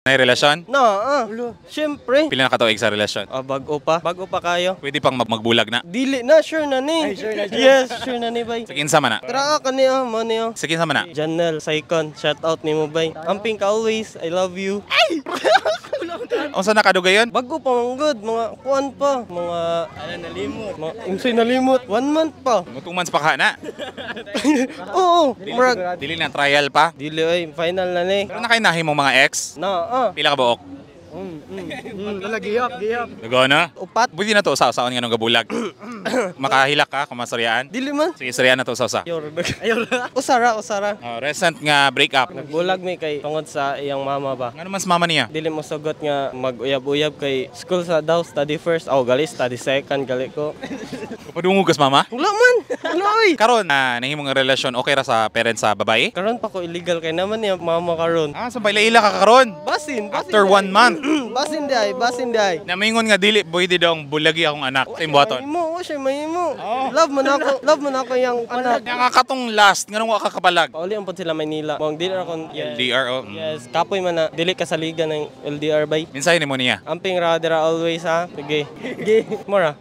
Nay relasyon? Na, ah. Siyempre. Pila na katuig sa relasyon? Ah, bago pa. Bago pa kayo. Pwede pang magbulag na. Dili na, sure na ni. Sure na, Yes, sure na ni, bay. Sa kinsa man na? Tara ka niya, mo niya. Sa kinsa man na? Janel, Saikon, shout out ni mo, bay. Amping ka always, I love you. Unsa na kadugayon? Bago pa man good, mga kuan pa, mga ano nalimot. Mga imsoy nalimot, one month pa. Mga 2 months pa ka na. Oo, murag Dili na trial pa. Dili oy, final na ni. Pero nakainahi mong mga ex? Na, ah. Pila ka buok? Gihap, gihap. Nagona? Upat. Pwede na to usa-usaon nga nung gabulag. Makahilak ka kung masaryaan. Dili man. Sige, saryan na to usa-usa. Ayaw ra. Usara, usara. Oh, recent nga breakup. Nagbulag mi kay tungod sa iyang mama ba. Nga naman sa mama niya? Dili mo sugot nga mag-uyab-uyab kay school sa daw, study first. Aw, gali study second gali ko. Kapadungog kas mama? Wala man. Wala oy. Karon na nahimo nga relasyon, okay ra sa parents sa babae? Karon pa ko illegal kay naman niya mama karon. Ah, so ila ka karon. Basin, basin. After one month. Basin di ay, basin di ay. Namingon nga dili pwede daw bulagi akong anak sa imbuhaton. Mahimo, o siya mahimo. Love man ako, love man ako yang anak. Nga katong last nganong wa ka kapalag? Pauli ang pud sila Manila. Mong dili ra kon, yes. LDR oh. Yes, kapoy man na dili ka saligan ng LDR bay. Mensahe nimo niya. Amping ra dira always ha. Sige. Sige. Mora.